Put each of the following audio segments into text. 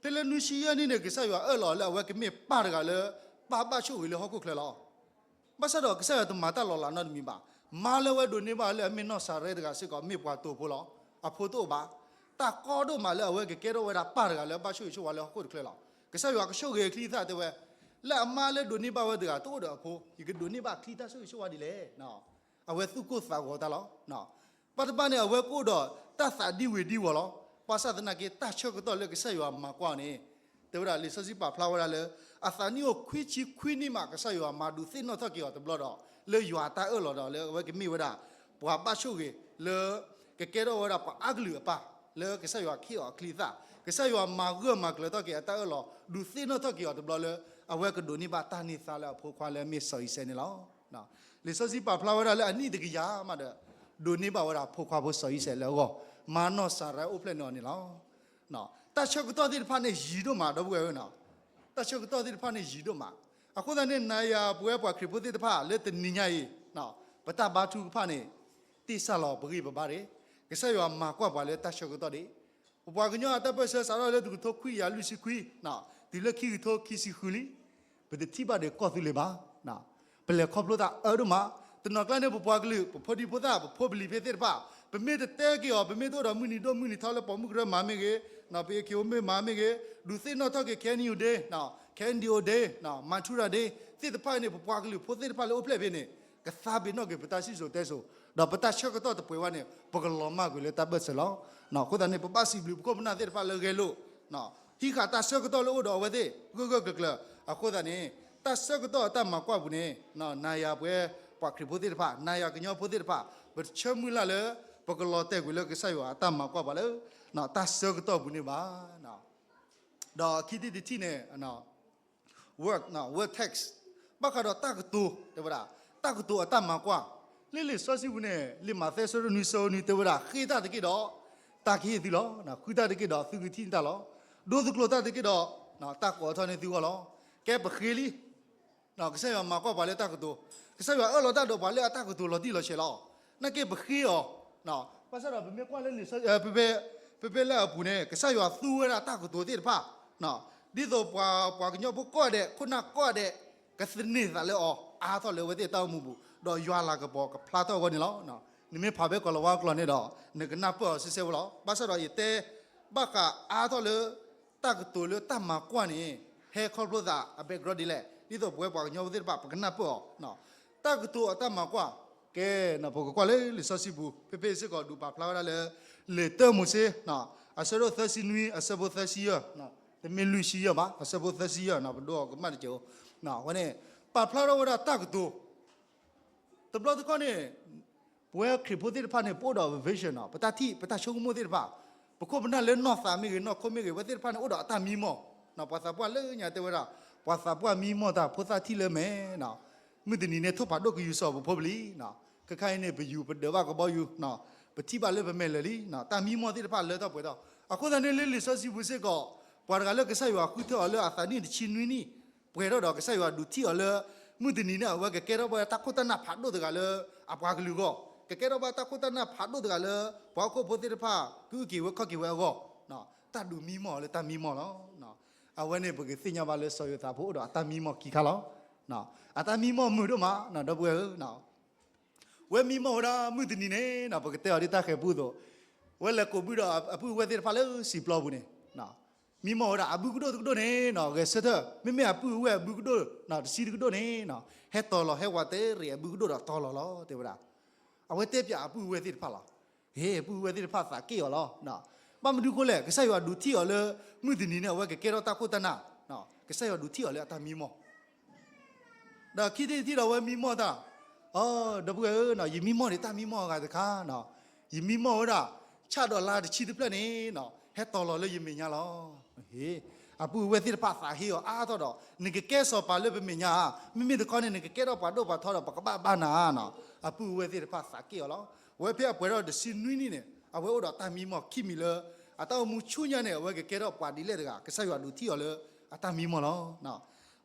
ဖဲလၢနွံဆံယဲၢ်နံၣ်န့ၣ် ကစၢ်ယွၤအၢၣ်လီၤလၢအဝဲကမ့ၢ်ပၢ်တဂၤလၢ ပၢ်ဘၣ်ဆိၣ်ဂ့ၤလၢဟီၣ်ခိၣ်ချၢလီၤ. ဘၣ်ဆၣ်ဒီးကစၢ်ယွၤတမၤတၢ်လီၤလးနီတမံၤဘၣ်. မါလၢအဝဲဒိးန့ၢ်ဘၣ်လၢအမ့ၢ်နီၢ်စၤရဲတဂၤစ့ၢ်ကီး မ့ၢ်ပှၤတိာ်ဖိလီၤ. အဖိတအိၣ်ဘၣ်. တၢ်ကီဒိၣ်မးလၢအဝဲကကဲထီၣ်ဝဲဒၣ်ပၢ်တဂၤလၢအဘၣ်ဆိၣ်ဂ့ၤဆိၣ်ဝါလၢဟီၣ်ခိၣ်တချၢလီၤ. ကစၢ်ယွၤကဆိၣ်ဂ့ၤအချံအသၣ်တဲဝဲ, လၢအမါလၢဒိးန့ၢ်ဘၣ်ဝဲတဂၤတအိၣ်ဒီးအဖိ, ယကဒိးန့ၢ်ဘၣ်အချံတၢ်ဆိၣ်ဂ့ၤဆိၣ်ဝါဒ်လဲၣ်. အဝဲသူၣ်ကိၢ်သးဂီၤတၢ်လီၤ. ဘၣ်တဘၣ်န့ၣ် အဝဲကအိၣ်ဒီးတၢ်သးဒံဝ့ၤဒံဝီၤလီၤ. ဘၣ်ဆၣ်သနာ်က့ တၢ်ဆၢကတီၢ်လၢကစၢ်ယွၤမၤကွၢ်အီၤန့ၣ်, တဲဝဲဒၣ်လံာ်စီဆှံပာ်ဖျါဝဲဒၣ်လၢ အသးနံၣ်အိၣ်ခွံဆံခွံနံၣ်မး ကစၢ်ယွၤမၤဒုးသ့ၣ်နီၣ်ထီၣ်က့ၤအီၤတဘျီဒီး လၢယွၤအတၢ်အၢၣ်လီၤဒီးလၢအဝဲကမ့ၢ်ဝဲဒၣ် ပှၤဘၣ်ဆိၣ်ဂ့ၤလၢ ကကဲထီၣ်ဝဲဒၣ်ပှၤအါကလုာ်အပၢ်, လၢကစၢ်ယွၤခ့ၣ်အီၤအချံအသၣ်, ကစၢ်ယွၤမၤဂၢၢ်မၤကျၢၤထီၣ်က့ၤအတၢ်အၢၣ်လီၤ ဒုးသ့ၣ်နီၣ်ထီၣ်က့ၤအီၤတဘျီလၢ အဝဲကဒိးန့ၢ်ဘၣ်တၢ်န့ၢ်သါလၢအဖိခွါလၢအမ့ၢ်စီၤအံၤစဲးန့ၣ်လီၤ. လံာ်စီဆှံပာ်ဖျါဝဲဒၣ်လၢအနံၣ်တကယၤမးဒီး ဒိးန့ၢ်ဘၣ်ဝဲဒၣ်ဖိခွါဖိစီၤအံၤစဲးလၢအဂီၢ်, မါနီၢ်စၤရဲအိၣ်ဖျဲၣ်န့ၢ်အီၤန့ၣ်လီၤ. တၢ်ဆၢကတီၢ်သ့ၣ်တဖၣ်န့ၣ်ယံၤဒိၣ်မး ဒီပုၢ်ဝဲၢ်ဧၢ, တၢ်ဆၢကတီၢ်သ့ၣ်တဖၣ်န့ၣ်ယံၤဒိၣ်မး. အဃိသတးန့ၣ် နၤယၤပဝဲပှၤခရံာ်ဖိသ့ၣ်တဖၣ်လၢတနံၤညါအံၤ ပတၢ်ဘါထုကဖၣ်န့ၣ် တ့ၢ်စၢ်လီၤပဂံၢ်ပဘါဒၣ်, ကစၢ်ယွၤမၤကွၢ်ပှၤလၢတၢ်ဆၢကတီၢ်ဒၣ်. ပပှၤကညီအတၢ်ပၢၢ်ဆၢစးထီၣ်လၢတကထိခွံကယၤလွံၢ်ဆံခွံ တုၤလၢခံကထိခံဆံဃုလံ, ပတထံၣ်ဘၣ်ဒီးကီၢ်သူလ့ၤဘၣ်. ပလဲၤခီဖျိသးအၢဒိၣ်မး, တနီၤကျါန့ၣ် ပပှၤကလုာ် ပဖိဒံဖိသၣ် ပဖိပလံၤဖဲသ့ၣ်တဖၣ် ပမ့ၢ်တတဲက့ၤအီၤ ပမ့ၢ်တအိၣ်ဒီးမုၢ်နံၤဒိၣ်မုၢ်နံၤထီလၢပိာ်မုၣ်ကရၢမၤမ့ၢ်ဂ့ၤ, ပအ့ၣ်ခ့အိၣ်မ့ၢ်မၤမ့ၢ်ဂ့ၤ, ဒုးသ့ၣ်နီၣ်ထီၣ်က့ၤ ခဲအံၤဒ့, ခဲအံၤဒ့အိၣ်ဒ့, မၤထူရၤဒ့, သ့ၣ်တဖၣ်အံၤန့ၣ် ပပှၤကလုာ်ဖိသ့ၣ်တဖၣ်လၢအိၣ်ဖျဲၣ်ဖဲန့ၣ် ကသါပ့ၤနီၣ်က့ၤပတၢ်စံၣ်စိၤတဲစိၤ, ဒီးပတၢ်ဆၢကတီၢ်တပှဲၤဝဲန့ၣ် ပကလီၤမၢ်ကွံာ်လၢတၢ်ဘၢၣ်စၢၤလီၤ. အဃိသတးန့ၣ် ပဘၣ်စံးဘျုးပခိၣ်ပနၢ်သ့ၣ်တဖၣ်လၢဂဲၤလိာ် ဟံးဃာ်တၢ်ဆၢကတီၢ်လၢအိၣ်ဒီးအဝဲသ့ၣ် ဂၢၢ်ဂၢၢ်ကျၢၤကျၢၤ. အဃိသတးန့ၣ် တၢ်ဆၢကတီၢ်အတၢ်မၤကွၢ်ပူၤန့ၣ် နၤယၤပဝဲပှၤခရံာ်ဖိသ့ၣ်တဖၣ် နၤယၤကညီဖိသ့ၣ်တဖၣ် ပတဆၢမုၢ်လၢ်လၢ ပကလီၤတဲာ်ကွံာ်လၢကစၢ်ယွၤအတၢ်မၤကွၢ်ပှၤလၢ တၢ်ဆၢကတီၢ်ပူၤန့ၣ်ဘၣ်. Word text ဘၣ်ဃးဒီးတၢ်ကတိၤ တဲဝဲဒၣ် တၢ်ကတိၤအတၢ်မၤကွၢ် လၢလံာ်စီဆှံပူၤန့ၣ် လံာ်မးသဲအဆၢဒိၣ်နွံအဆၢနွံတဲဝဲဒၣ် ဃ့တၢ်တက့ၢ်ဒီး တၢ်ကဟ့ၣ်သုလီၤ. ဃုတၢ်တက့ၢ်ဒီး သုကထံၣ်တၢ်လီၤ. ဒိသူၣ်ကျိၤတၢ်တက့ၢ်ဒီး တၢ်ကိးထီၣ်န့ၢ်သုဂီၢ်လီၤ. ကဲပဃ့လံ ကစၢ်ယွၤမၤကွၢ်ပှၤလၢတၢ်ကတိၤ, ကစၢ်ယွၤအၢၣ်လီၤတၢ်ဒီးပှၤလၢအတၢ်ကတိၤလီၤတံၢ်လီၤဆဲးလီၤ. နာ်က့ပဃ့အီၤ, ဘၣ်ဆၣ်ဒီးပမ့ၢ်ကွၢ်လၢလံာ်စီ ဖဲ ဖဲ ဖဲလၢအပူၤန့ၣ် ကစၢ်ယွၤသူဝဲဒၣ်တၢ်ကတိၤသ့ၣ်တဖၣ် ဒ်သိးပှၤ ပှၤကညီဖိကိးဂၤဒဲး ခိၣ်နၢ်ကိးဂၤဒဲး ကသန့ၤသးလၢအီၤ အါထီၣ်လၢအဝဲသ့ၣ်အတၢ်အိၣ်မူပူၤ ဒီးယွၤလၤကပီၤကဖျါထီၣ်အဂီၢ်န့ၣ်လီၤ. နမ့ၢ်ဖးဖဲကိၤလၤဝါကျိာ်န့ၣ်ဒီး နကနၢ်ပၢၢ်အီၤစဲစဲဝဲလီၤ. ဘၣ်ဆၣ်ဒီးယတဲ ဘၣ်ဃးအါထီၣ်လၢ တၢ်ကတိၤလၢတၢ်မၤကွၢ်န့ၣ် ဟဲခီဖျိသးအ background ဒ်လဲၣ် ဒ်သိးပဝဲပှၤကညီဖိသ့ၣ်တဖၣ် ပကနၢ်ပၢၢ်အီၤ တၢ်ကတိၤအတၢ်မၤကွၢ်, ကဲ ပကကွၢ်လၢလံာ်စီဆှံပူၤ ဖဲဖဲစ့ၢ်ကီးဒုးပာ်ဖျါဝဲဒၣ်လၢ လံာ်တၢမိၤၡ့ အဆၢဒိၣ်သၢဆံနွံ အဆၢဖိသၢဆံယဲၢ်, တမ့ၢ်လွံၢ်ဆံယဲၢ်ဘၣ် အဆၢဖိသၢဆံယဲၢ် ပဒိးအီၤကမၣ်တက့ၢ်ဧိၤ, အဝဲန့ၣ် ပာ်ဖျါထီၣ်ဝဲဒၣ်တၢ်ကတိၤ တဘျီတခီၣ်န့ၣ် ပဝဲခရံာ်ဖိသ့ၣ်တဖၣ်န့ၣ် ပအိၣ်ဒီး vision ပတၢ်ထံၣ် ပတၢ်ဆိကမိၣ်သ့ၣ်တဖၣ်, ပခိၣ်ပနၢ်လၢနီၢ်သးမ့ၢ်ဂ့ၤ နီၢ်ခိမ့ၢ်ဂ့ၤ ဝဲသ့ၣ်တဖၣ်န့ၣ် အိၣ်ဒီးအတၢ်မံမီၢ်, ပှၤသးပှၢ်လၢညါတဲဝဲဒၣ် ပှၤသးပှၢ်မံမီၢ်တၢ် ဖိသၣ်ထံၣ်လၢမဲာ်, မုၢ်တနံၤန့ၣ် ထိၣ်ဖးဒိၣ်ကယူၤစီၤပဖိပလံၤ, ခဲခါအံၤန့ၣ် ပယူၤပဒၢးဘၣ်ကဘီယူၤ, ပထံၣ်ဘၣ်လၢပမဲာ်လၢာ်လံ, တၢ်မံမီၢ်သ့ၣ်တဖၣ်လၢထီၣ်ပှဲၤထီၣ်, အဃိသတးန့ၣ်လၢလံာ်စီဆှံပူၤစ့ၢ်ကီး ပှၤတဂၤလၢကစၢ်ယွၤဃုထၢအီၤလၢအသးနံၣ်တဆံနွံနံၣ် ပှဲၤထီၣ်ဒီးကစၢ်ယွၤဒုးထံၣ်အီၤလၢ မုၢ်တနံၤန့ၣ် အဝဲကကဲထီၣ်ဘၣ်တၢ်ခိၣ်တၢ်နၢ်ဖးဒိၣ်တဂၤလၢ အပှၤကလုာ်အဂီၢ်, ကကဲထီၣ်ဘၣ်တၢ်ခိၣ်တၢ်နၢ်ဖးဒိၣ်တဂၤလၢ ပှၤဟီၣ်ခိၣ်ဖိသ့ၣ်တဖၣ် ကအုၣ်က့ၤဝဲခီၣ်က့ၤဝဲအဂီၢ်, တၢ်ဒုးမံမီၢ်အီၤလၢတၢ်မံမီၢ်လီၤ. အဝဲန့ၣ် ပကသ့ၣ်ညါဘၣ်လၢစီၤယိၤသးဖိအိၣ်ဒီးအတၢ်မံမီၢ်ခံခါလီၤ. အတၢ်မံမီၢ်မုာ်ဒိၣ်မး ဒီပုၢ်ဝဲၢ်ဧၢ ဝဲမံမီၢ်ဝဲဒၣ်မုၢ်တနံၤန့ၣ် ပကတဲအီၤဒ်တၢ်ဃဲၤပူအသိး, ဝဲလဲၤကိးဘုဒီးအပုၢ်ဝဲၢ်သ့ၣ်တဖၣ်လၢစံာ်ပျီပူၤန့ၣ်, မံမီၢ်ဝဲဒၣ်အဘုကဒိၣ်တကဒိၣ်န့ၣ် ဂဲၤဆၢထၢၣ်, မ့မ့ၢ်အပုၢ်ဝဲၢ်အဘုကဒိၣ် တဆံတကဒိၣ်န့ၣ် ဟဲတီၤလီၤ ဟဲဝးတဲရံးအဘုကဒိၣ်ဒီးတီၤလီၤလီၤ တဲဝဲဒၣ်. အဝဲတဲပၠးအပုၢ်ဝဲၢ်သ့ၣ်တဖၣ်လီၤ. ဟ့ၣ် ပုၢ်ဝဲၢ်သ့ၣ်တဖၣ်သးက့ၣ်အီၤလီၤ. ဘၣ်မနုၤဃိလဲၣ် ကစၢ်ယွၤဒုးထံၣ်အီၤလၢ မုၢ်တနံၤန့ၣ် အဝဲကကဲထီၣ်တၢ်ခိၣ်တၢ်နၢ်, ကစၢ်ယွၤဒုးထံၣ်အီၤလၢအတၢ်မံမီၢ် ဒီးခံထံၣ်တထံၣ်ဒီးအဝဲမံမီၢ်တၢ်, ဒီပုၢ်ဝဲၢ်ဧၢ, ယမံမီၢ်န့ၣ်တၢ်မံမီၢ်အဂၤတခါ, ယမံမီၢ်ဝဲဒၣ် ဆၣ်ဒီးလါတဆံတဖျၢၣ်န့ၣ် ဟဲတီၤလီၤလၢယမဲာ်ညါလီၤ. အပုၢ်ဝဲၢ်သ့ၣ်တဖၣ်သးဟ့အီၤအါထီၣ်ဒီး နကကဲစီၤပၤလၢပမဲာ်ညါဧါ, မ့မ့ၢ်တခီန့ၣ် နကကဲထီၣ်ပှၤဒိၣ်ပှၤထီဒီး ပကဘၣ်ဘၣ်နၤဧါ. အပုၢ်ဝဲၢ်သ့ၣ်တဖၣ်သးက့ၣ်အီၤလီၤ. ဝဲဖဲအပှဲၤထီၣ်တဆံနွံနံၣ်န့ၣ် အဝဲအိၣ်ဒီးတၢ်မံမီၢ်ခံမံၤလၢ အတၢ်အိၣ်မူဆူညါန့ၣ် အဝဲကကဲထီၣ်ပှၤဒ်လဲၣ်တဂၤ ကစၢ်ယွၤဒုးထံၣ်အီၤလၢအတၢ်မံမီၢ်လီၤ.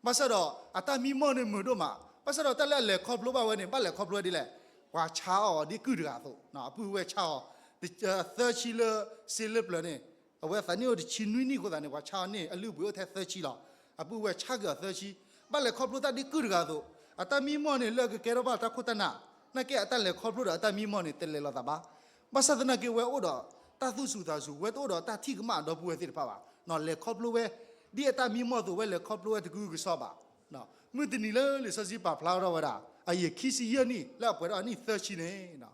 ဘၣ်ဆၣ်ဒီးအတၢ်မံမီၢ်န့ၣ်မုာ်ဒိၣ်မး, ဘၣ်ဆၣ်ဒီးတၢ်လၢအလဲၤခီဖျိဘၣ်ဝဲန့ၣ် ဘၣ်လဲၤခီဖျိဝဲဒ်လဲၣ်, ပှၤဆါအီၤဒ်ကုၢ်တဂၤအသိး, အပုၢ်ဝဲၢ်ဆါအီၤ သၢဆံလၢစ့လၢပျၢၤန့ၣ် အဝဲသးနံၣ်အိၣ်တဆံနွံနံၣ်အဃိသတးန့ၣ် ပှၤဆါအီၤန့ၢ်အလုၢ်အပှ့ၤအိၣ်ထဲသၢဆံလီၤ. အပုၢ်ဝဲၢ်ဆါက့ၤအီၤသၢဆံ, ဘၣ်လဲၤခီဖျိတၢ်ဒ့ကုၢ်တဂၤအသိး, အတၢ်မံမီၢ်န့ၣ် လၢအကကဲထီၣ်ဘၣ်တၢ်ခိၣ်တၢ်နၢ်, နာ်က့အတၢ်လဲၤခီဖျိဒီးအတၢ်မံမီၢ်န့ၣ် တလဲၤလီၤသးဘၣ်. ဘၣ်ဆၣ်သနာ်က့ဝဲအိၣ်ဒီးတၢ်သူၣ်စူၤသးစူၤ, ဝဲတအိၣ်ဒီးတၢ်ထံၣ်ကမၣ်အဒီပုၢ်ဝဲၢ်သ့ၣ်တဖၣ်ဘၣ်. လဲၤခီဖျိဝဲ ဒ်အတၢ်မံမီၢ်အသိး ဝဲလဲၤခီဖျိဝဲတကုကစီဘၣ်. မုၢ်တနံၤလၢလံာ်စီဆှံပာ်ဖျါထီၣ်ဝဲဒၣ် အယံာ်ခံဆံယဲၢ်နံၣ် လၢအပှဲၤထီၣ်အနံၣ်သၢဆံန့ၣ်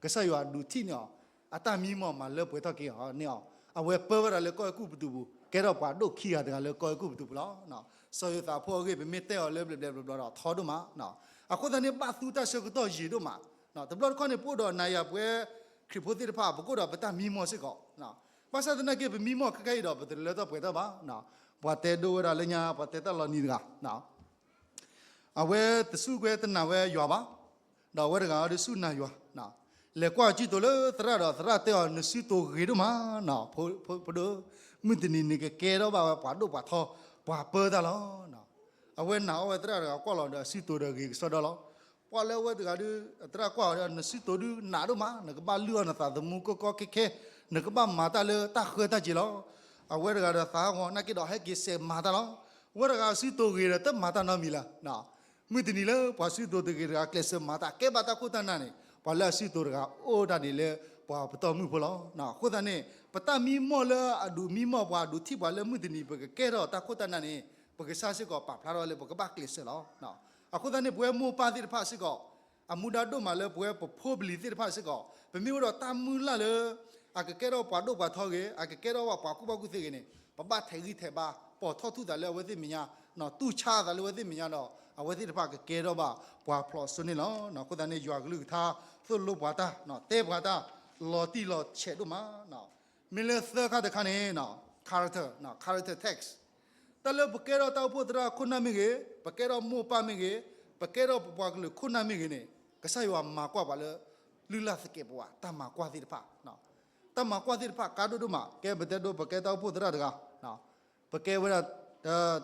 ကစၢ်ယွၤဒုးထံၣ်န့ၢ်အီၤ, အတၢ်မံမီၢ်မၤလၢပှဲၤထီၣ်က့ၤအီၤန့ၢ်အီၤ, အဝဲပၢဝဲဒၣ်လၢကီၢ်အဲၤကူပတူးပူၤ, ကဲထီၣ်ပှၤဒိၣ်ခံဂၤတဂၤလၢကီၢ်အဲၤကူပတူးပူၤလီၤ. စီၤယိၤသးအဖိအဂ့ၢ် ပမ့ၢ်တဲအီၤလၢဘျဲးဘျဲးဘျီဘျီဒီးထီဒိၣ်မး. အဃိသတးန့ၣ် ဘၣ်သူတၢ်ဆၢကတီၢ်ယံာ်ဒိၣ်မး, တဘျီတခီၣ်န့ၣ် ပအိၣ်ဒီးနၤယၤပဝဲခရံာ်ဖိသ့ၣ်တဖၣ် ပကအိၣ်ဒီးပတၢ်မံမီၢ်စ့ၢ်ကီး, ဘၣ်ဆၣ်သနာ်က့ ပမံမီၢ်ခဲခါအံၤဒီး ပတလၢတၢ်ပှဲၤတၢ်ဘၣ်. ပှၤတဲဒိဝဲဒၣ်လၢညါ ပှၤတဲတၢ်လီၤနံၤတဂၤ အဝဲတစူၢ်ကွဲတနာ်ဝဲယွၤဘၣ်, ဒီးအဝဲတဂၤဒီးစူၢ်နာ်ယွၤ, လဲၤကွၢ်အစုတိၤလၢသရၣ်ဒီး သရၣ်တဲအီၤ နစုတိၤဂ့ၤဒိၣ်မး, ဖိဒိၣ်, မုၢ်တနံၤန့ၣ်ကကဲထီၣ်ဘၣ်ဝဲပှၤဒိၣ်ပှၤထီ ပှၤပၢတၢ်လီၤ. အဝဲနာ်အီၤဝဲသရၣ်တဂၤကွၢ်လီၤဒီးအစုတိၤဒီးဂ့ၤကစီဒီလီၤ. ပှၤလၢအဝဲတဂၤဒီး သရၣ်ကွၢ်အီၤဒီး နစုတိၤဒုးနာ်ဒိၣ်မး, နကဘၣ်လုၢ်အီၣ်နသးသမူကီကီခဲခဲ, နကဘၣ်မၤတၢ်လၢတၢ်ဃၢတၢ်စ့ၤလီၤ. အဝဲတဂၤဒီးသးဟးဂီၤနာ်က့ဒီး ဟဲက့ၤစဲးမၤတၢ်လီၤ. အဝဲတဂၤအစုတိၤဂ့ၤဒီးတမၤတၢ်နီတမံၤလၢ မုၢ်တနံၤလၢပှၤစုတိၤတဂ့ၤတဂၤ ကျဲးစၢးမၤတၢ် ကဲဘၣ်တၢ်ခိၣ်တၢ်နၢ်န့ၣ် ပှၤလၢအစုတိၤတဂၤအိၣ်ဒၣ်န့ၣ်လၢပှၤပတီၢ်မုၢ်ဖိလီၤ. အဃိသတးန့ၣ် ပတၢ်မံမီၢ်လၢအဒုးမံမီၢ်ပှၤ အဒုးထံၣ်ပှၤလၢမုၢ်တနံၤ ပကကဲထီၣ်တၢ်ခိၣ်တၢ်နၢ်န့ၣ် ပကစၢ်စ့ၢ်ကီးပာ်ဖျါထီၣ်လၢပကဘၣ်ကျဲးစၢးလီၤ. အဃိသတးန့ၣ် ပဝဲမိၢ်ပၢ်သ့ၣ်တဖၣ်စ့ၢ်ကီး အမူဒါဒိၣ်မးလၢပဝဲပဖိပလံၤသ့ၣ်တဖၣ်စ့ၢ်ကီး ပမ့ၢ်အိၣ်ဒီးတၢ်မုၢ်လၢ်လၢ အကကဲထီၣ်ပှၤဒိၣ်ပှၤထီဂ့ၤ, အကကဲထီၣ်ပှၤကူၣ်ဘၣ်ကူၣ်သ့ဂ့ၤန့ၣ် ပဘၣ်ထဲးဂံၢ်ထဲးဘါ ပိာ်ထီၣ်ထူၣ်သးလၢအဝဲသ့ၣ်မဲာ်ညါ, တူၢ်ဆါအသးလၢအဝဲသ့ၣ်မဲာ်ညါဒီး အဝဲသ့ၣ်တဖၣ်ကကဲထီၣ်ဘၣ်ပှၤဖျိးစိန့ၣ်လီၤ. အဃိသတးန့ၣ် ယွၤကလုၢ်ကထါ သိၣ်လိပှၤတၢ်, တဲပှၤတၢ် လီၤတံၢ်လီၤဆဲးဒိၣ်မး. မ့ၢ်လၢသၢခါတခါန့ၣ် character, character test. တၢ်လၢပကဲထီၣ်တၢ်အိၣ်ဖှိၣ်သရၣ်ခိၣ်နၢ်မ့ၢ်ဂ့ၤ, ပကဲထီၣ်မိၢ်ပၢ်မ့ၢ်ဂ့ၤ, ပကဲထီၣ်ပပှၤကလုာ်ခိၣ်နၢ်မ့ၢ်ဂ့ၤန့ၣ် ကစၢ်ယွၤမၤကွၢ်ပှၤလၢ လုၢ်လၢ်သကဲးပဝး တၢ်မၤကွၢ်သ့ၣ်တဖၣ်, တၢ်မၤကွၢ်သ့ၣ်တဖၣ်ကါဒိၣ်ဒိၣ်မး. ကဲပတဲဒိ ပကဲတၢ်အိၣ်ဖှိၣ်သရၣ်တဂၤ, ပကဲဝဲဒၣ်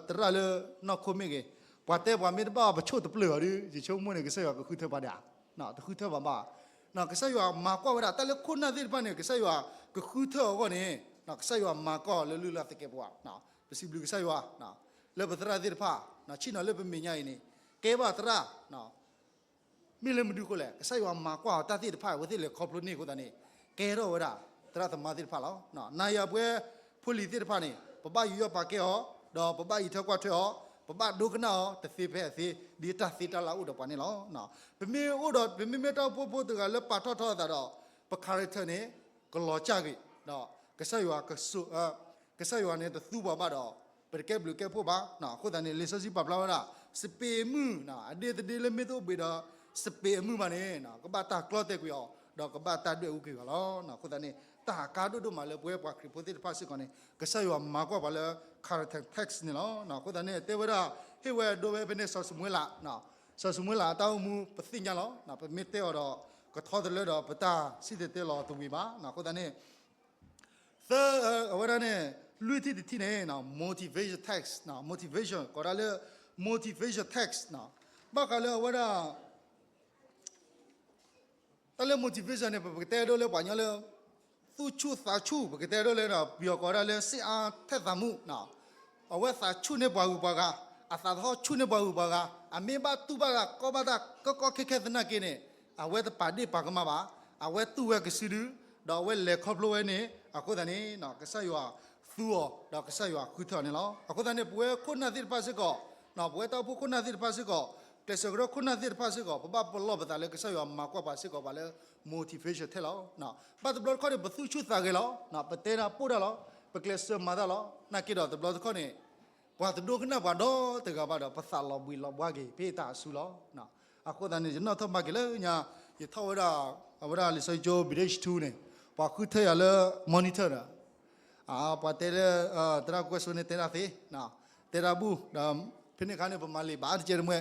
သရၣ်လၢနီၢ်ခိမ့ၢ်ဂ့ၤ, ပှၤတဲပှၤမ့ၢ်တဘၣ်အီၤ ပဆိၣ်တပျၢၢ်အီၤဒီး ယဆိကမိၣ်န့ၣ် ကစၢ်ယွၤကဃုထၢပှၤဒၣ်, တဃုထၢပှၤဘၣ်. ကစၢ်ယွၤမၤကွၢ်ဝဲဒၣ် တၢ်လၢခိၣ်နၢ်သ့ၣ်တဖၣ်န့ၣ် ကစၢ်ယွၤကဃုထၢအဂီၢ်န့ၣ် ကစၢ်ယွၤမၤကွၢ်အီၤလၢလုၢ်လၢ်သကဲးပဝး, ပစံးဘျုးကစၢ်ယွၤ လၢပသရၣ်သ့ၣ်တဖၣ် ဆ့ၣ်နီၤလၢပမဲာ်ညါအံၤန့ၣ် ကဲဘၣ်သရၣ် မ့ၢ်လၢမနုၤအဃိလဲၣ်, ကစၢ်ယွၤမၤကွၢ်အီၤတၢ်သ့ၣ်တဖၣ် အဝဲသ့ၣ်လဲၤခီဖျိန့ၢ်အဃိသတးန့ၣ် ကဲထီၣ်ဝဲဒၣ် သရၣ်သမါသ့ၣ်တဖၣ်လီၤ. နၤယၤပဝဲဖိလံၤသ့ၣ်တဖၣ်န့ၣ် ပဘၣ်ယူးယီၣ်ပာ်ကဲအီၤ, ဒီးပဘၣ်အံးထွဲကွၢ်ထွဲအီၤ, ပဘၣ်ဒိကနၣ်အီၤ တသ့ဖဲအသ့ ဒ်တၢ်သ့တၢ်လၢအအိၣ်ဒီးပှၤန့ၣ်လီၤ. ပမ့ၢ်အိၣ်ဒီး ပမ့မ့ၢ်တၢ်အိၣ်ဖှိၣ်ဖိတဂၤလၢပာ်ထီၣ်ထီအသးဒီး ပ character န့ၣ် ကလီၤစၢ်ဂ့ၤ, ဒီးကစၢ်ယွၤ ကစၢ်ယွၤန့ၣ်တသူပှၤဘၣ်ဒီး ပတကဲဘျုးကဲဖှိၣ်ဘၣ်. အဃိသတးန့ၣ် လံာ်စီဆှံပာ်ဖျါဝဲဒၣ် စပံးအမုၢ် အဒ့တဒ့လၢမ့ၢ်တအိၣ်ဘှံးဒီး စပံးအမုၢ်ဘၣ်န့ၣ် ကဘၣ်တၢ်ကျီတဲာ်ကွံာ်အီၤ ဒီးကဘၣ်တၢ်ဒွဲၣ်အူကွံာ်အီၤလီၤ. အဃိသတးန့ၣ် တၢ်ကါဒိၣ်ဒိၣ်မးလၢပဝဲပှၤခရံာ်ဖိသ့ၣ်တဖၣ်စ့ၢ်ကီးန့ၣ် ကစၢ်ယွၤမၤကွၢ်ပှၤလၢ character test န့ၣ်လီၤ. အဃိသတးန့ၣ် တဲဝဲဒၣ် ဟ့ၣ်ဝဲဒိဝဲဖဲန့ၣ် စီၤၡမူၤအ့လး, စီၤၡမူၤအ့လးအတၢ်အိၣ်မူပသ့ၣ်ညါလီၤ. ပမ့ၢ်တဲအီၤဒီး ကထီတလၢဒီးပတၢ်စံၣ်တဲၤတဲလီၤတဝံၤဘၣ်. အဃိသတးန့ၣ် သၢ, အဝဲဒၣ်န့ၣ် လွံၢ်ထံၣ်တထံၣ်န့ၣ် motivation text, motivation ကိးဒၣ်လၢ motivation text ဘၣ်ဃးလၢအဝဲဒၣ် တၢ်လၢ motivation န့ၣ် ပကတဲဒိလၢပှၤကညီလၢ သူၣ်ဆူၣ်သးဆူၣ် ပကတဲဒိလၢ ပယီၤကိးဒၣ်လၢ စိတ်အားထက်သန်မှု, အဝဲသးဆူၣ်န့ၢ်ပှၤဂုၤပှၤဂၤ, အသးသဟီၣ်ဆူၣ်န့ၢ်ပှၤဂုၤပှၤဂၤ, အမ့ၢ်ဘၣ်တူၢ်ဘၣ်တၢ်ကီဘၣ်တၢ်ကီကီခဲခဲသနာ်က့န့ၣ် အဝဲတပာ်ဒ့ၣ်ပာ်ကမၣ်ဘၣ်, အဝဲတူၢ်ဝဲကစုဒု, ဒီးအဝဲလဲၤခီဖျိဝဲန့ၣ် အဃိသတးန့ၣ် ကစၢ်ယွၤသူအီၤ ဒီးကစၢ်ယွၤဃုထၢအီၤန့ၣ်လီၤ. အဃိသတးန့ၣ် ပဝဲခိၣ်နၢ်သ့ၣ်တဖၣ်စ့ၢ်ကီး, ပဝဲတၢ်အိၣ်ဖှိၣ်ခိၣ်နၢ်သ့ၣ်တဖၣ်စ့ၢ်ကီး, ကျဲးစၢးကရၢခိၣ်နၢ်သ့ၣ်တဖၣ်စ့ၢ်ကီး ပဘၣ်ပလီၢ်ပသးလၢကစၢ်ယွၤမၤကွၢ်ပှၤစ့ၢ်ကီးပှၤလၢ motivation ထဲလီၤ. ဘၣ်တဘျီတခီၣ်န့ၣ် ပသူၣ်ဆူၣ်သးဂဲၤလီၤ, ပတဲတၢ်ပိၢ်တၢ်လီၤ, ပကျဲးစၢးမၤတၢ်လီၤ, နာ်က့ဒီးတဘျီတခီၣ်န့ၣ် ပှၤတဒိကနၣ်ပှၤဒီတဂၤဘၣ်ဒီး ပသးလီၤဘှံးလီၤဘှါက့ၤ ဖဲတၢ်အစုလီၤ. အဃိသတးန့ၣ် ယနီၣ်ထီၣ်ဘၣ်က့ၤလၢညါ ယထီၣ်ဝဲဒၣ် အဝဲဒၣ်လံာ်စီဆှံကၠိ ပဒ့ၣ်ဆထူန့ၣ် ပှၤဃုထၢယၤလၢ monitor ဒီး ပှၤတဲလၢ သရၣ်ကွဲးစိန့ၣ်တဲတၢ်သ့, တဲတၢ်ဘူၣ်ဒီး ဖဲန့ၣ်အခါန့ၣ် ပမၤလံာ်ဘၣ်တကဲတမှဲ,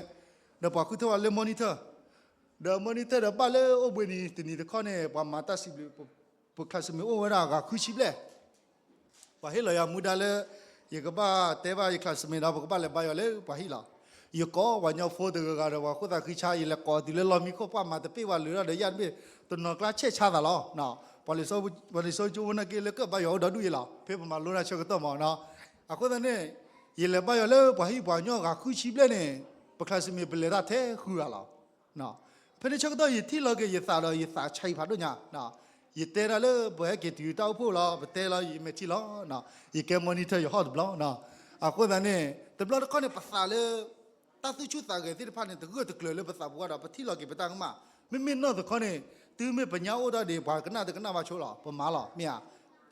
ဒီးပှၤဃုထၢဝဲလၢ monitor, ဒီး monitor ဒီးဘၣ်လၢအိၣ်ဘှံးနံၤ တနံၤတခီၣ်န့ၣ် ပှၤမၤတၢ်စံးဘျုး ပ classmate အိၣ်ဝဲဒၣ်ဂၤဃုဆံဘျဲၣ် ပှၤဟ့ၣ်လီၤယၤမူဒါလၢ ယကဘၣ်တဲဘၣ်ယ classmate ဒီး ပကဘၣ်လဲၤဘါယွၤလၢပှၤဟံၣ်လီၤ. ယကိးပှၤကညီဖိတဂၤဂၤဒီး ပှၤဃိသးဃံဆါ ယလဲၤကိးတုၤလၢလီၢ်မံခိၣ် ပှၤမၤတပ့ၢ်ဝဲလၢာ်ဒီး ယၢ်တဘ့ၣ် တနီၤကျါဆဲးဆါသးလီၤ. ပှၤလံာ်စီဆှံကၠိဖိနာ်က့လၢကဘါယွၤအိၣ်ဒီဒူၣ်အံၤလီၤ. ဖဲပမၤလိတၢ်ဆၢကတီၢ်မးနီၤ. အဃိသတးန့ၣ် ယလဲၤဘါယွၤလၢပှၤဟံၣ်ပှၤကညီအဂၤဃုဆံဘျဲၣ်န့ၣ် ပချါစမံးပလဲၤတၢ်ထဲဃုဂၤလီၤ. ဖဲန့ၣ်ဆၢကတီၢ်ယထံၣ်လီၤက့ၤယသးဒီးယသးဆံးဖးဒိၣ်ညါ, ယတဲတၢ်လၢပှၤဟဲက့ၤတုၤတၢ်အိၣ်ဖှိၣ်လီၤ, ပတဲလီၤယမဲာ်ထံလီၤ, ယကဲ monitor ယဟီၣ်တဘျီနီၤ. အဃိသတးန့ၣ် တဘျီတခီၣ်န့ၣ် ပသးလၢ တၢ်သူၣ်ဆူၣ်သးဂဲၤသ့ၣ်တဖၣ်န့ၣ် တဂၢၢ်တကျၢၤလၢပသးပူၤဘၣ်ဒီး ပထံၣ်လီၤက့ၤပတၢ်ကမၣ်. မ့မ့ၢ်နီၢ်တခီန့ၣ် တုၤမ့ၢ်ပညါအိၣ်ဒၣ်ဒံး ပှၤကနၣ်တကနၣ်ဘၣ်ဆိလီၤ, ပမၤလီၤ, မ့ၢ်ဧါ.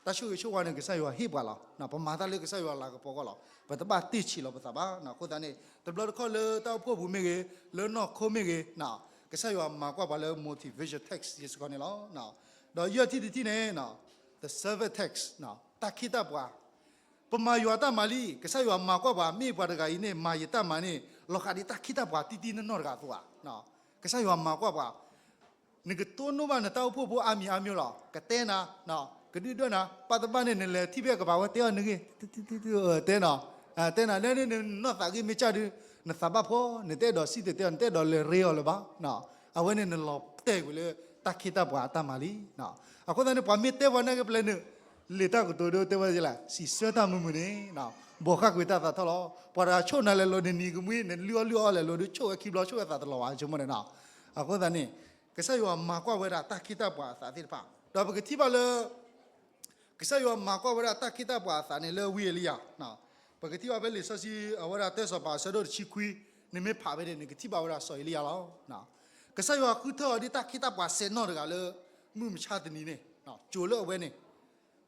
တၢ်ဆိၣ်ဂ့ၤဆိၣ်ဝါန့ၣ် ကစၢ်ယွၤဟ့ၣ်ပှၤလီၤ. ပမၤတၢ်လၢကစၢ်ယွၤလၤကပီၤအဂီၢ်လီၤ. ပတဘၣ်တ့ၢ်ဆံးလီၤပသးဘၣ်. အဃိသတးန့ၣ် တဘျီတခီၣ်လၢတၢ်အိၣ်ဖှိၣ်ပူၤမ့ၢ်ဂ့ၤ, လၢနီၢ်ခိမ့ၢ်ဂ့ၤ, ကစၢ်ယွၤမၤကွၢ်ပှၤလၢ motivation text ယဲစ့ၢ်ကီးန့ၣ်လီၤ. ဒီးယဲၢ်ထံၣ်တထံၣ်န့ၣ် the servant text, တၢ်ခ့တၢ်ပှၤ ပမၤယွၤတၢ်မၤလံ, ကစၢ်ယွၤမၤကွၢ်ပှၤ, မ့ၢ်ပှၤတဂၤအံၤန့ၣ် မၤယတၢ်မၤန့ၣ် လီၤဃာ်ဒ်တၢ်ခ့တၢ်ပှၤတံၢ်တံၢ်နီၢ်နီၢ်တဂၤအသိးဧါ. ကစၢ်ယွၤမၤကွၢ်ပှၤ, နကတိၢ်နီၣ်ဘၣ်နတၢ်အိၣ်ဖှိၣ်ဖိအါမံၤအါမျိၤလီၤ. ကတဲနၤ, ကဒုၣ်ဒွဲၣ်နၤ, ဘၣ်တဘၣ်န့ၣ် နလဲၤထံၣ်ဖဲကပၤဝဲတဲအီၤနဂ့ၤ, တဲနၤ, တဲနၤလၢန့ၣ် နနီၢ်သးဂ့ၢ်မ့ၢ်ကၢ်ဒုး, နသးဘၣ်ဖှီၣ်, နတအဲၣ်ဒိးစံၣ်တဲၤတဲအီၤ, နတအဲၣ်ဒိးလဲၤရ့အီၤလၢၤဘၣ်. အဝဲန့ၣ်နလီၤတဲာ်ကွံာ်လၢတၢ်ခ့တၢ်ပှၤအတၢ်မၤလံ. အဃိသတးန့ၣ် ပှၤမ့ၢ်တဲပှၤနာ်က့ပလဲၤနုာ်, လံာ်တၢ်ကတိၤဒ်တဲဝဲဒ်လဲၣ်, စံးဆၢတၢ်မုာ်မုာ်န့ၣ်, ဘိးဃၣ်ကွံာ်တၢ်သးထီၣ်လီၤ. ပှၤတဂၤဆိၣ်နၤလဲၤလိၤ နနံၤကမှံ နလုၢ်အီၣ်လုၢ်အီလဲၤလိၤဒုး ဆိၣ်ဝဲခံဘျီ ဆိၣ်ဝဲသးတလီၤဘၣ် ဆိကမိၣ်န့ၣ်နီၤ. အဃိသတးန့ၣ် ကစၢ်ယွၤမၤကွၢ်ဝဲဒၣ်တၢ်ခ့တၢ်ပှၤအသးသ့ၣ်တဖၣ်, ဒီးပကထံၣ်ဘၣ်လၢ ကစၢ်ယွၤမၤကွၢ်ဝဲဒၣ်တၢ်ခ့တၢ်ပှၤအသးန့ၣ်လၢဝံအ့လံယၤ, ပကထံၣ်ဘၣ်ဖဲလံာ်စီဆှံ အဝဲဒၣ်တၢစီၤပၤအဆၢဒိၣ်တဆံခွံ, နမ့ၢ်ဖးဖဲန့ၣ် နကထံၣ်ဘၣ်ဝဲဒၣ်စီၤအ့လံယၤလီၤ. ကစၢ်ယွၤဃုထၢအီၤဒ်တၢ်ခ့တၢ်ပှၤစဲးနီၣ်တဂၤလၢ မုၢ်မဆါတနံၤန့ၣ်, စိၤလၢအဝဲန့ၣ်,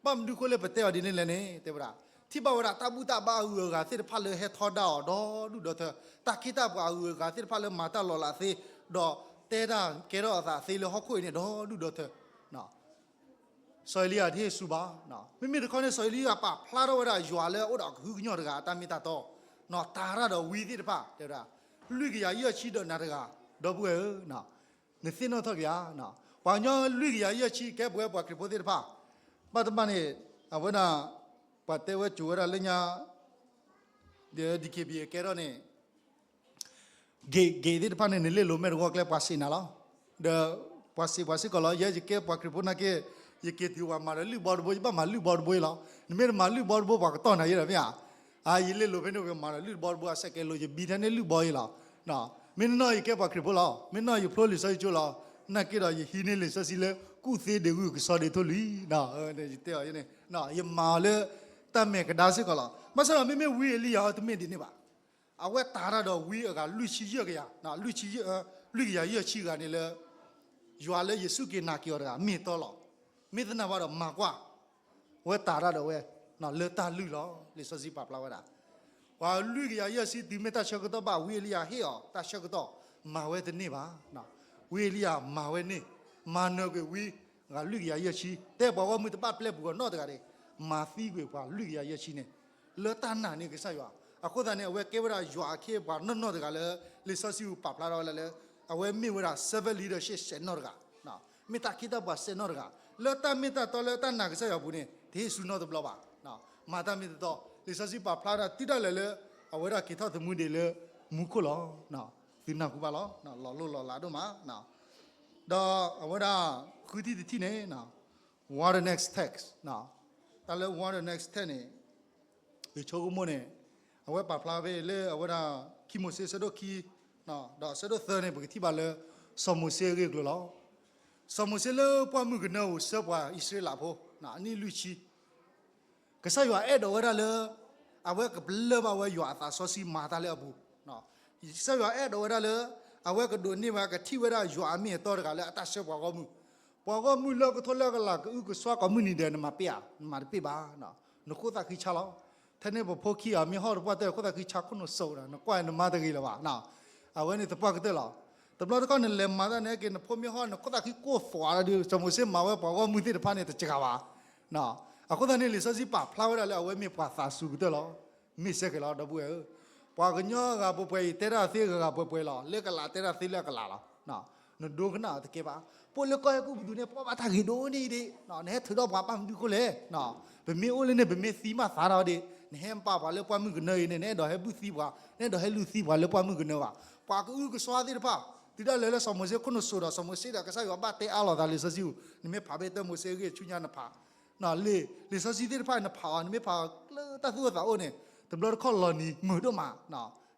ဘၣ်မနုၤအဃိလၢပတဲအီၤဒ်န့ၣ်လဲၣ်န့ၣ် တဲဝဲဒၣ်, ထံၣ်ဘၣ်ဝဲဒၣ်တၢ်ဘူၣ်တၢ်ဘါအဂုၤအဂၤသ့ၣ်တဖၣ်လၢဟဲထီဒါအီၤဒီဒူၣ်ဒီထၢ, တၢ်ခ့တၢ်ပှၤအဂုၤအဂၤသ့ၣ်တဖၣ်လၢမၤတၢ်လီၤလးသ့, ဒီးတဲတၢ်ကဲထီၣ်အသးသ့လၢဟီၣ်ခိၣ်အံၤန့ၣ် ဒီဒူၣ်ဒီထၢ စီၤအ့လံယၤတဟ့ၣ်ဆူဘၣ်. မ့မ့ၢ်တခီန့ၣ် စီၤအ့လံယၤပာ်ဖျါထီၣ်ဝဲဒၣ်ယွၤလၢအအိၣ်ဒီးကဟုကညီၢ်တဂၤအတၢ်မ့ၢ်တၢ်တီ, တၤတၢ်ဒီးဝံသ့ၣ်တဖၣ်, တဲဝဲဒၣ်, လွံၢ်ကယၤယဲၢ်ဆံဒီးနၤတဂၤ, ဒီပုၢ်ဝဲၢ်ဧၢ, နသ့ၣ်နီၣ်ထီၣ်က့ၤဧါ. ပှၤကညီလွံၢ်ကယၤယဲၢ်ဆံကဲပဝဲပှၤခရံာ်ဖိသ့ၣ်တဖၣ်, ဘၣ်တဘၣ်န့ၣ်, အဝဲဒၣ်, ပှၤတဲဝဲစိၤဝဲဒၣ်လၢညါ ဒီး ဒီက့ဘံၣ် ကဲထီၣ်န့ၣ်, ဂ့ၤဂ့ၤသ့ၣ်တဖၣ်န့ၣ် နလ့ၣ်လိၤမဲာ်တဝီကျဲ ပှၤစံးနၤလီၤ. ဒီးပှၤစံးပှၤစ့ၢ်ကီးလီၤ, ယဲယကဲပှၤခရံာ်ဖိနာ်က့, ယက့ၤတုၤပှၤမၤဒီးလုၢ်ဘီတဘိ ယဘၣ်မၤလုၢ်ဘီတဘိအံၤလီၤ. နမ့ၢ်တမၤလုၢ်ဘီတဘိ ပှၤကတီၢ်နၤယဲဒီးမ့ၢ်ဧါ. အါ ယလ့ၣ်လိၤဖဲန့ၣ် ပှၤမၤဒီးလုၢ်ဘီတဘိ အစဲးကဲလိာ် ယဘံထဲန့ၣ်လုၢ်ဘီအံၤလီၤ. မ့ၢ်နီၢ်ယကဲပှၤခရံာ်ဖိလီၤ, မ့ၢ်နီၢ်ယဖျိလံာ်စီဆှံကၠိလီၤ, နာ်က့ဒီးယဟံးန့ၢ်လံာ်စီဆှံလၢ ကူၣ်သ့ဒ့ၣ်ဂုၢ်ကစီဒီးထိၣ်လွံၢ်, ယတဲအီၤယဲန့ၣ်, ယမၤအီၤလၢ တၢ်မဲာ်ကဒါစ့ၢ်ကီးလီၤ. ဘၣ်ဆၣ်ဒီးမ့မ့ၢ်ဝံအ့လံယၤအံၤတမ့ၢ်ဒ်န့ၣ်ဘၣ်. အဝဲတၤတၢ်ဒီးဝံအဂၤလွံၢ်ဆံယဲၢ်ကယၤ, လွံၢ်ဆံယဲၢ်, လွံၢ်ကယၤယဲၢ်ဆံဂၤန့ၣ်လၢ ယွၤလၢယစူၢ်က့ၤနာ်က့ၤအီၤတဂၤ မ့ၢ်တီလီၤ. မ့ၢ်သနာ်ဘၣ်ဒီးမၤကွၢ်, အဝဲတၤတၢ်ဒီးဝဲ, လၢတၢ်လုၢ်လီၤ. လံာ်စီဆှံပာ်ဖျါဝဲဒၣ်, ပှၤလွံၢ်ကယၤယဲၢ်ဆံတုၤမ့ၢ်တၢ်ဆၢကတီၢ်ဘၣ် ဝံအ့လံယၤဟ့ၣ်အီၤတၢ်ဆၢကတီၢ်, မၤဝဲတန့ၢ်ဘၣ်. ဝံအ့လံယၤမၤဝဲန့ၢ်, မၤနၢၤကွံာ်ဝံ အဂၤလွံၢ်ကယၤယဲၢ်ဆံ, တဲပှၤဂီၢ်မုၢ်တဘၣ်ပျဲပူၤအီၤနီတဂၤဒံး, မၤသံကွံာ်ပှၤလွံၢ်ကယၤယဲၢ်ဆံန့ၣ်, လၢတၢ်နာ်န့ၢ်ကစၢ်ယွၤ. အဃိသတးန့ၣ် အဝဲကဲဝဲဒၣ်ယွၤအခ့အပှၤနီၢ်နီၢ်တဂၤလၢ လံာ်စီဆှံပာ်ဖျါထီၣ်ဝဲဒၣ်လၢ အဝဲမ့ၢ်ဝဲဒၣ် servant leadership စဲးနီၣ်တဂၤ, မ့ၢ်တၢ်ခ့တၢ်ပှၤစဲးနီၣ်တဂၤ, လၢတၢ်မ့ၢ်တၢ်တီလၢတၢ်နာ်ကစၢ်ယွၤအပူၤန့ၣ် တဟ့ၣ်ဆူနီတဘျီဘၣ်. မၤတၢ်မ့ၢ်တတီ, လံာ်စီဆှံပာ်ဖျါဒၣ်တုၤဒၣ်လဲာ်လၢ အဝဲဒၣ်က့ၤထီၣ်သမူဒံးလၢမူခိၣ်လီၤ. သုနၢ်ဟူဘၣ်လီၤ, လီၤလိၢ်လီၤလးဒိၣ်မး. ဒီးအဝဲဒၣ် ဃုထံၣ်တထံၣ်န့ၣ်, what the next text, တၢ်လၢ what the next text န့ၣ်, ယဆိကမိၣ်န့ၣ်, အဝဲပာ်ဖျါဖဲလၢအဝဲဒၣ် ခံမိၤၡ့အဆၢဒိၣ်ခံ, ဒီးအဆၢဒိၣ်သၢန့ၣ် ပကထံၣ်ဘၣ်လၢ စီၤမိၤၡ့အဂ့ၢ်အကျိၤလီၤ. စီၤမိၤၡ့လၢပှၢ်မုၢ်ကနၢဧိၤဆှၢပှၤအံၣ်စရ့လးဖိ, အနံၣ်လွံၢ်ဆံ ကစၢ်ယွၤအဲၣ်ဒိးဝဲဒၣ်လၢ အဝဲကပလၢၢ်ဘၣ်ဝဲယွၤအသးစီဆှံမၤတၢ်လၢအပူၤ, ကစၢ်ယွၤအဲၣ်ဒိးဝဲဒၣ်လၢ အဝဲကဒိးန့ၢ်ဝဲကထံၣ်ဝဲဒၣ်ယွၤအမ့ၢ်အတီတဂၤလၢအတၢ်ဆှၢပှၤဂီၢ်မုၢ်, ပှၤဂီၢ်မုၢ်လၢကထိလၢကလးကအုကစွါကိးမုၢ်နံၤဒဲး နမၤပ့ၢ်ဧါ, နမၤတပ့ၢ်ဘၣ်, နခိၣ်သၣ်ဃံဆါလီၤ. ထဲန့ၣ်ပဖိခံဂၤမ့ၢ်ဟီၣ်တပှၢ်တၢၢ် ခိၣ်သၣ်ဃံဆါခိၣ်နူာ်စိးဒီး နကွၢ်နမါတဂ့ၤလၢၤဘၣ်. အဝဲန့ၣ်သပှၢ်ကတၢၢ်လီၤ. တဘျီတခီၣ်နလဲၤမၤတၢ်န့ၣ်က့ၤ နဖိမ့ၢ်ဟီၣ် နခိၣ်သၣ်ဃံကိၢ်သွးဒီး စီၤမိၤၡ့မၤဝဲပှၤဂီၢ်မုၢ်သ့ၣ်တဖၣ်န့ၣ် တစှၤဘၣ်. အဃိသတးန့ၣ် လံာ်စီဆှံပာ်ဖျါဝဲဒၣ်လၢအဝဲမ့ၢ်ပှၤသးစူၤကတၢၢ်လီၤ. မ့ၢ်စဲဃဲၤလီၤ ဒီပုၢ်ဝဲၢ်ဧၢ, ပှၤကညီဂၤပှဲၤပှဲၤအံၤ တဲတၢ်သ့ဂၤဂၤပှဲၤပှဲၤလီၤ. လၢကလးတဲတၢ်သ့လၢအကလးလီၤ. နဒိကနၣ်အီၤတကဲဘၣ်. ပအိၣ်လၢကီၢ်အဲၤကူပတူးန့ၣ် ပအီၣ်ဘၣ်တၢ်ဂ့ၤဒိၣ်န့ၢ်ဒံး, နဟဲထုးထီၣ်ပှၤဘၣ်မနုၤအဃိလဲၣ်. ပမ့ၢ်အိၣ်လၢန့ၣ် ပမ့ၢ်သံမးသးထီၣ်ဒံး, နဟဲပာ်ပှၤလၢပှၢ်မုၢ်ကနၢအံၤန့ၣ် နအဲၣ်ဒိးဟဲဘုၣ်သံပှၤ, နအဲၣ်ဒိးဟဲလူၤသံပှၤလၢပှၢ်မုၢ်ကနၢဘၣ်. ပှၤကအုကစွါသ့ၣ်တဖၣ် တုၤဒၣ်လဲာ်လၢစီၤမိၤၡ့ခိၣ်နူာ်စိးဒီး စီၤမိၤၡ့ဒီးကစၢ်ယွၤဘၣ်တဲအါလိာ်သးလံာ်စီဆှံပူၤ, နမ့ၢ်ဖးဖဲတၢမိၤၡ့အဂ့ၢ်ဆူညါနဖး, လံာ်စီဆှံသ့ၣ်တဖၣ်နဖးအီၤ နမ့ၢ်ဖးလၢတၢ်သူၣ်အိၣ်သးအိၣ်န့ၣ်, တဘျီတခီၣ်လီၤနံၤမုာ်ဒိၣ်မး,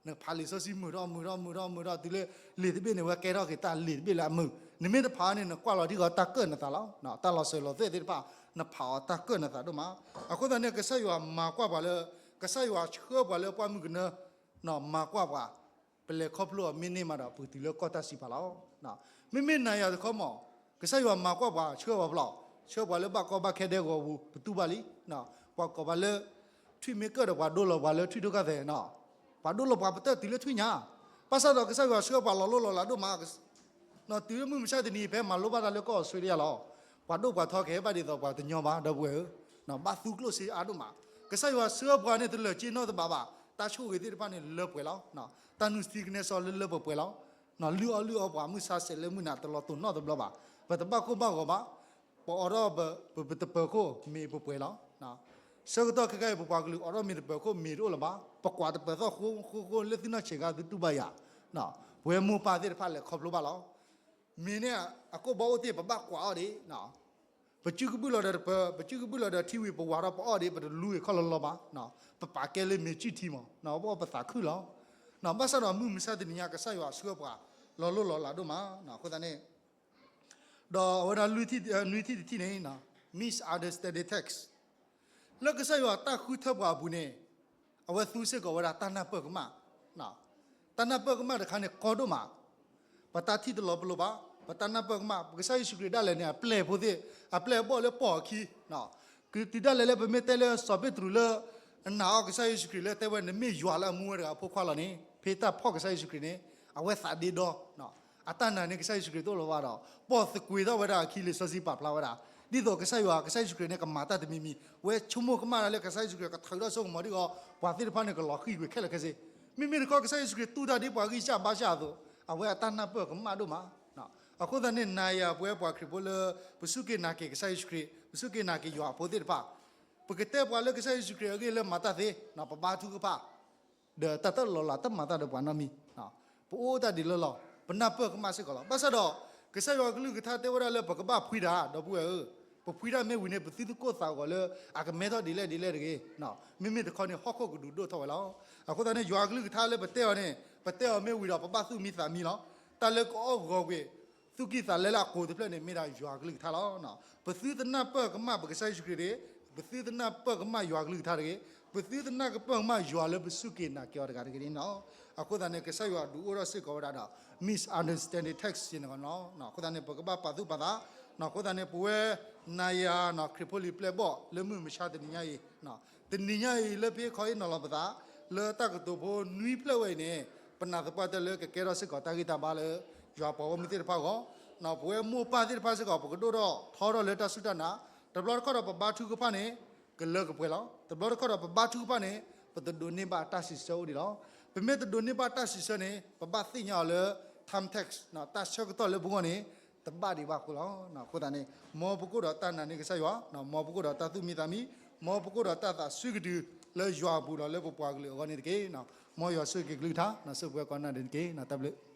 နဖးလံာ်စီဆှံမုာ်ထီၣ်မုာ်ထီၣ်မုာ်ထီၣ်မုာ်ထီၣ် တုၤလၢလံာ်တဘ့ၣ်န့ၣ် ဝဲကဲထီၣ်က့ၤတၢ်လံာ်တဘ့ၣ်လၢအမုာ်, နမ့ၢ်တဖးန့ၣ် နကွၢ်လီၤထံဂီၤတၢ်ကၢၣ်နသးလီၤ, တၢ်လီၤစၢၤလီၤသွဲၣ်သ့ၣ်တဖၣ် နဖးအီၤတၢ်ကၢၣ်နသးဒိၣ်မး, အဃိသတးန့ၣ် ကစၢ်ယွၤမၤကွၢ်ပှၤလၢ, ကစၢ်ယွၤဆှၢပှၤလၢပှၢ်မုၢ်ကနၢ မၤကွၢ်ပှၤ, ပလဲၤခီဖျိအီၤမ့ၢ်န့ၢ်မးဒီး ပကတုၤလၢကီၢ်တၢ်စံးပာ်လီၤ. မ့မ့ၢ်နၤယၤတခီမး, ကစၢ်ယွၤမၤကွၢ်ပှၤဆှၢပှၤဖျီ, ဆှၢပှၤလၢဘၣ်ကီဘၣ်ခဲဒဲကဝီၤပူၤ ပတူၢ်ဘၣ်လံ, ပှၤကိးပှၤလၢ ထွံၣ်မ့ၢ်ကၢၣ်ဒီးပှၤဒိလီၤပှၤလၢထွံၣ်ဒိၣ်ကၢ်သဲး, ပှၤဒိလီၤပှၤပတၢၢ်တုၤလၢထွံၣ်ညါ, ဘၣ်ဆၣ်ဒီးကစၢ်ယွၤဆှၢပှၤလီၤလိၢ်လီၤလးဒိၣ်မး တုၤလၢမုၢ်မဆါတနံၤ ဖဲမၤလိဘၣ်တၢ်လၢကီၢ်အီစထြ့လယါလီၤ. ပှၤဒိၣ်ပှၤထီကဟဲဘၣ်ဒ်သိးပှၤတညီဘၣ် ဒီပုၢ်ဝဲၢ်ဧၢ, ဘၣ်သူကျိၣ်စ့အါဒိၣ်မး, ကစၢ်ယွၤဆှၢပှၤန့ၣ် တလၢာ်က့နီတဘးဘၣ်, တၢ်ဆိၣ်ဂ့ၤသ့ၣ်တဖၣ်န့ၣ်လၢပှဲၤလီၤ. တၢ်နုၤသံကနဲစီလၢလၢပှဲၤပှဲၤလီၤ. လုၢ်အီၣ်လုၢ်အီပှၤမုၢ်ဆါဆဲးလၢမုၢ်နၤ တလီၤတိာ်နီတဘျီဘၣ်, ပတဘၣ်ကိၢ်ဘၣ်ဂီၤဘၣ်, ပအိးထီၣ်ပတပၢၤခိၣ်မ့ၤပှဲၤပှဲၤလီၤ. ဆၢကတီၢ်ခဲခါအံၤ ပပှၤကလုာ်အိးထီၣ်မ့ၤတပၢၤခိၣ်မ့ၤတအိၣ်လၢၤဘၣ်, ပကွၢ်တပၢၤသီၣ်ဃိဃိဃိလၢသုနီၢ်ဆံးခါသုတူၢ်ဘၣ်ယၤ, ပဝဲမိၢ်ပၢ်သ့ၣ်တဖၣ်လဲၤခီဖျိဘၣ်လီၤ. မ့ၢ်န့ၣ် အကိၣ်ဘီအိၣ်တ့ၢ် ပဘၣ်ကွၢ်အီၤဒံး, ပစုကဘုၣ်လီၤဒီးတပၢၤ, ပစုကဘုၣ်လီၤဒီးထံဝံၤ ပဝၤထီၣ်ပအီၣ်ဒံး ပတလူဝံၤခီလီၤလီၤဘၣ်, ပပာ်ကဲလၢမ့ၤစုထံမး, ပအီၣ်ပသးခုလီၤ. ဘၣ်ဆၣ်ဒီးမုၢ်မဆါတနံၤညါ ကစၢ်ယွၤဆှၢပှၤလီၤလိၢ်လီၤလးဒိၣ်မး, အဃိသတးန့ၣ် ဒီးအဝဲဒၣ် နွံထံၣ်တထံၣ်န့ၣ် misunderstanding text လၢကစၢ်ယွၤတၢ်ဃုထၢပှၤအပူၤန့ၣ် အဝဲသူစ့ၢ်ကီးဝဲဒၣ်တၢ်နၢ်ပၢၢ်ကမၣ်, တၢ်နၢ်ပၢၢ်ကမၣ်တခါန့ၣ်ကီဒိၣ်မး, ပတၢ်ထံၣ်တလီၤပလိာ်ဘၣ်, ပတၢ်နၢ်ပၢၢ်ကမၣ်, ပကစၢ်ယ့ၣ်ၡူးခရံာ်ဒၣ်လဲာ်န့ၣ် အပျဲၢ်ဖိသ့ၣ်, အပျဲၢ်အဘီၣ်လၢပိာ်အခံ တုၤဒၣ်လဲာ်လၢပမ့ၢ်တဲလၢစီၤပ့းတရူးလၢ အနာ်အီၤကစၢ်ယ့ၣ်ၡူးခရံာ်လၢတဲဝဲ နမ့ၢ်ယွၤလၢအမူဝဲတဂၤအဖိခွါလီၤန့ၣ် ဖဲတၢ်ဖီၣ်ကစၢ်ယ့ၣ်ၡူးခရံာ်န့ၣ် အဝဲသးဒ့ဒီ, အတၢ်နာ်န့ၣ်ကစၢ်ယ့ၣ်ၡူးခရံာ်တအိၣ်လၢၤဘၣ်ဒီး ပိာ်သကွံာ်ထီၣ်ဝဲဒၣ်အခံ လံာ်စီဆှံပာ်ဖျါဝဲဒၣ်, ဒ်သိးကစၢ်ယွၤ ကစၢ်ယ့ၣ်ၡူးခရံာ်န့ၣ် ကမၤတၢ်တမံၤမံၤ, ဝဲဆိကမိၣ်ကမၣ်ဒၣ်လၢကစၢ်ယ့ၣ်ၡူးခရံာ်ကထုးထီၣ်စိကမီၤဒ်အံၤ ပှၤသ့ၣ်တဖၣ်န့ၣ်ကလီၤဃံၤကွံာ်ခဲလၢာ်ခဲဆ့, မ့မ့ၢ်တခီကစၢ်ယ့ၣ်ၡူးခရံာ်တူၢ်တၢ်ဒ်ပှၤဂံၢ်စၢ်ဘါစၢ်အသိး အဝဲအတၢ်နၢ်ပၢၢ်ကမၣ်ဒိၣ်မး အဃိသတးန့ၣ် နၤယၤပဝဲပှၤခရံာ်ဖိလၢ ပစူၢ်က့ၤနာ်က့ၤကစၢ်ယ့ၣ်ၡူးခရံာ်, ပစူၢ်က့ၤနာ်က့ၤယွၤအဖိသ့ၣ်တဖၣ်, ပကတဲပှၤလၢကစၢ်ယ့ၣ်ၡူးခရံာ်အဂ့ၢ်လၢမၤတၢ်သ့, ပဘါထုကဖၣ်, ဒီးတၢ်တလီၤလးတၢ်မၤတၢ်ဒီးပှၤနီတမံၤ, ပအိၣ်တၢ်ဒ်လၢလီၤ, ပနၢ်ပၢၢ်ကမၣ်စ့ၢ်ကီးလီၤ. ဘၣ်ဆၣ်ဒီး ကစၢ်ယွၤကလုၢ်ကထါတဲဝဲဒၣ်လၢပကဘၣ်ဖှံတၢ် ဒီပုၢ်ဝဲၢ်ဧၢ, ပဖှံတၢ်မ့ၢ်ဝံၤန့ၣ် ပသုတကိၢ်သးဂီၤလၢ အကမဲထီၣ်ဒ်လဲၣ်ဒ်လဲၣ်တဂ့ၤ, မ့မ့ၢ်တခီန့ၣ် ဟီၣ်ခိၣ်ကဒုးဒိၣ်ထီၣ်ဝဲလီၤ. အဃိသတးန့ၣ် ယွၤကလုၢ်ကထါလၢပတဲအီၤန့ၣ် ပတဲအီၤမ့ၢ်ဝံၤဒီး ပဘၣ်သူၣ်မံသးမံလီၤ. တၢ်လၢကအီၣ်ဂီၤကွံာ် သူၣ်ကံၢ်သးလဲလၢအကိၤတဖျၢၣ်န့ၣ် မ့ၢ်ဒၣ်ယွၤကလုၢ်ကထါလီၤ. ပသုတနၢ်ပၢၢ်ကမၣ်ပကစၢ်ယ့ၣ်ၡူးခရံာ်တဂ့ၤ, ပသုတနၢ်ပၢၢ်ကမၣ်ယွၤကလုၢ်ကထါတဂ့ၤ, ပသုတနၢ်ပၢၢ်ကမၣ်ယွၤလၢပစူၢ်က့ၤနာ်က့ၤအီၤတဂၤတဂ့ၤန့ၣ်လီၤ. အဃိသတးန့ၣ် ကစၢ်ယွၤဒုးအိၣ်ထီၣ်စ့ၢ်ကီးဝဲဒၣ်ဒီး misunderstanding text န့ၣ်လီၤ. အဃိသတးန့ၣ် ပကဘၣ်ပာ်သူၣ်ပာ်သး, အဃိသတးန့ၣ် ပဝဲနၤယၤ ခရံာ်ဖိလံၤပျဲၢ်ဘီၣ်လၢမုၢ်မဆါတနံၤညါအံၤ, တနံၤညါအံၤ လၢဖဲခီအ့ၣ်နီၤလီၤပသး လၢတၢ်ကတိၤဖိနွံဖျၢၣ်ဝဲအံၤန့ၣ် ပနာ်သပှၢ်တၢၢ်လၢကကဲထီၣ်စ့ၢ်ကီးတၢ်ဂံၢ်တၢ်ဘါလၢ ယွၤပှၤဂီၢ်မုၢ်သ့ၣ်တဖၣ်အဂီၢ်, ပဝဲမိၢ်ပၢ်သ့ၣ်တဖၣ်စ့ၢ်ကီး ပကဒိၣ်ထီၣ်ထီထီၣ်လၢတၢ်စူၢ်တၢ်နာ်, တဘျီတခီၣ်ဒီးပဘါထုကဖၣ်န့ၣ် ကလၢကပှဲၤလီၤ. တဘျီတခီၣ်ဒီးပဘါထုကဖၣ်န့ၣ် ပတဒိးန့ၢ်ဘၣ်တၢ်စံးဆၢအိၣ်ဒံးလီၤ. ပမ့ၢ်တဒိးန့ၢ်ဘၣ်တၢ်စံးဆၢန့ၣ် ပဘၣ်သ့ၣ်ညါအီၤလၢ time text တၢ်ဆၢကတီၢ်လၢပဂီၢ်န့ၣ် တဘၣ်ဒံးဘၣ်အဃိလီၤ. အဃိသတးန့ၣ် မ်ပကအိၣ်ဒီးတၢ်နာ်န့ၢ်ကစၢ်ယွၤ, မ်ပကအိၣ်ဒီးတၢ်သူၣ်မံသးမံ, မ်ပကအိၣ်ဒီးတၢ်သးစွံကတုၤလၢယွၤအပူၤဒီး လၢပပှၤကလုာ်အဂီၢ်န့ၣ်တက့ၢ်. မ်ယွၤဆိၣ်ဂ့ၤက့ၤကလုၢ်ကထါ, ဆိၣ်ဂ့ၤပှၤကိးဂၤဒဲးန့ၣ်တက့ၢ်. တၢ်ဘျုး